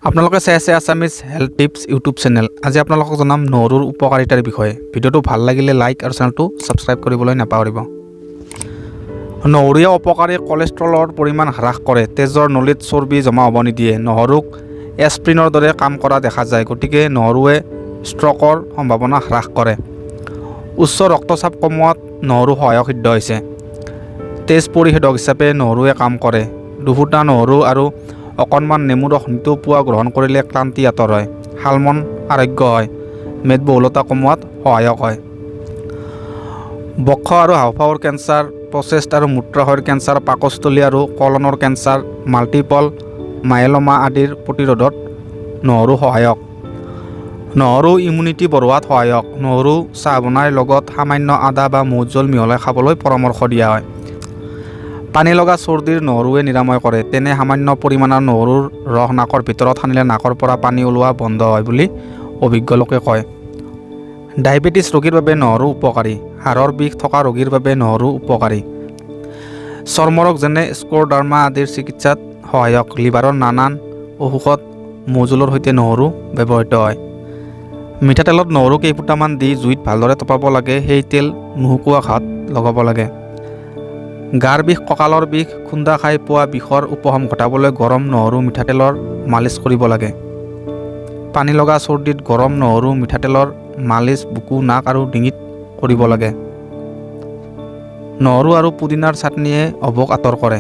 আপোনালোকে চাই আছে Assamese health tips YouTube channel. আজি আপোনালোকক জনাম নহৰুৰ উপকাৰিতাৰ বিষয়ে। ভিডিঅ'টো ভাল লাগিলে লাইক আৰু চেনেলটো ছাবস্ক্ৰাইব কৰিবলৈ নাপাহৰিব। নহৰুৱে অপকাৰী কলেষ্ট্ৰলৰ পৰিমাণ হ্ৰাস কৰে, তেজৰ নলীত চৰ্বি জমা হ'ব নিদিয়ে। নহৰুক এছপ্ৰিনৰ দৰে কাম কৰা দেখা যায়, গতিকে নহৰুৱে ষ্ট্ৰকৰ সম্ভাৱনা হ্ৰাস কৰে। উচ্চ ৰক্তচাপ কমোৱাত নহৰু সহায়ক সিদ্ধ হৈছে। তেজ পৰিশোধক হিচাপে নহৰুৱে কাম কৰে। দুফুটা নহৰু আৰু অকণমান নেমু ৰস নিতৌ পুৱা গ্ৰহণ কৰিলে ক্লান্তি আঁতৰ হয়, শালমন আৰোগ্য হয়, মেদবহুলতা কমোৱাত সহায়ক হয়। বক্ষ আৰু হাওঁফাওঁৰ কেঞ্চাৰ, প্ৰষ্টেট আৰু মূত্ৰাশয়ৰ কেঞ্চাৰ, পাকস্থলী আৰু কলনৰ কেঞ্চাৰ, মাল্টিপল মায়েলমা আদিৰ প্ৰতিৰোধত নহৰু সহায়ক। নহৰু ইমিউনিটি বঢ়োৱাত সহায়ক। নহৰু চাহ বনাই লগত সামান্য আদা বা মৌজোল মিহলাই খাবলৈ পৰামৰ্শ দিয়া হয়। পানী লগা চৰ্দিৰ নহৰুৱে নিৰাময় কৰে। তেনে সামান্য পৰিমাণৰ নহৰুৰ ৰস নাকৰ ভিতৰত সানিলে নাকৰ পৰা পানী ওলোৱা বন্ধ হয় বুলি অভিজ্ঞ লোকে কয়। ডায়েবেটিছ ৰোগীৰ বাবে নহৰু উপকাৰী। হাড়ৰ বিষ থকা ৰোগীৰ বাবে নহৰু উপকাৰী। চৰ্মৰোগ যেনে স্ক্লেৰ'ডাৰ্মা আদিৰ চিকিৎসাত সহায়ক। লিভাৰৰ নানান অসুখত মৌজোলৰ সৈতে নহৰু ব্যৱহৃত হয়। মিঠাতেলত নহৰু কেইফুটামান দি জুইত ভালদৰে তপাব লাগে। সেই তেল নুশুকোৱা ঘাঁত লগাব লাগে। গাৰ বিষ, কঁকালৰ বিষ, খুন্দা খাই পোৱা বিষৰ উপশম ঘটাবলৈ গৰম নহৰু মিঠাতেলৰ মালিচ কৰিব লাগে। পানী লগা চৰ্দিত গৰম নহৰু মিঠাতেলৰ মালিচ বুকু, নাক আৰু ডিঙিত কৰিব লাগে। নহৰু আৰু পুদিনাৰ চাটনিয়ে অভোক আঁতৰ কৰে।